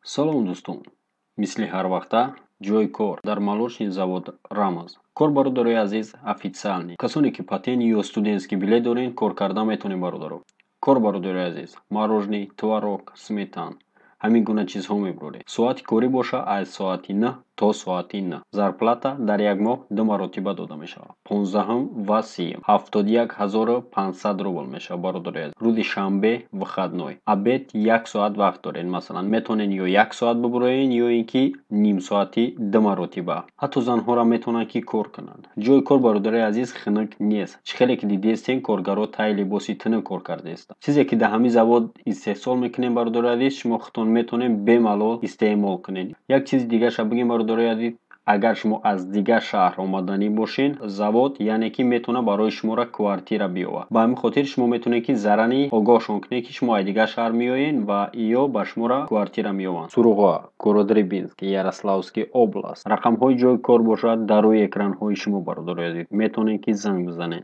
Салом, дӯстон! Мисли ҳарвақта, ҷойи кор дар молочный завод «Рамаз». Кор, бародарои азиз, официальный. Касоне ки патент ё студентский билет дорен, кор карда метавонед, бародаро. Кор, бародарои азиз, мороженое, творог, сметана, ҳамин гуна чизҳо мебуред. Соати корӣ боша аз соати 9 то соати 9. Зарплата дар як моҳ ду маротиба дода мешавад, 15-ум ва 30-ум, 71 500 рубл мешавад, бародарои азиз. Рӯзи шанбе выходной. Обед як соат вақт доред. Масалан, метавонед ё як соат бубуроед, ё ин ки нимсоатӣ ду маротиба. Ҳатто занҳоро метавонанд, ки кор кунанд. Ҷойи кор, бародарои азиз, хунук нест. Чӣ хеле ки дидестем, коргарҳо таи либоси тунук кор кардаистанд. Чизе ки дар ҳамин завод истеҳсол мекунем, бародарои азиз, шумо худтон метавонед бемалол истеъмол кунед. Як чизи дигарша бигем, бародарои азиз: агар шумо аз дигар шаҳр омаданӣ бошед, завод, яъне ки, метавонад барои шуморо квартира биёвад. Ба ҳамин хотир шумо метавонед, ки заранее огоҳшон кунед, ки шумо аз дигар шаҳр меоед, ва ё ба шуморо квартира меёванд. Суруға, город Рыбинск, Ярославский область. Рақамҳои ҷойи кор бошад дар рӯи экранҳои шумо, бародарои азиз, метавонед, ки занг бизанед.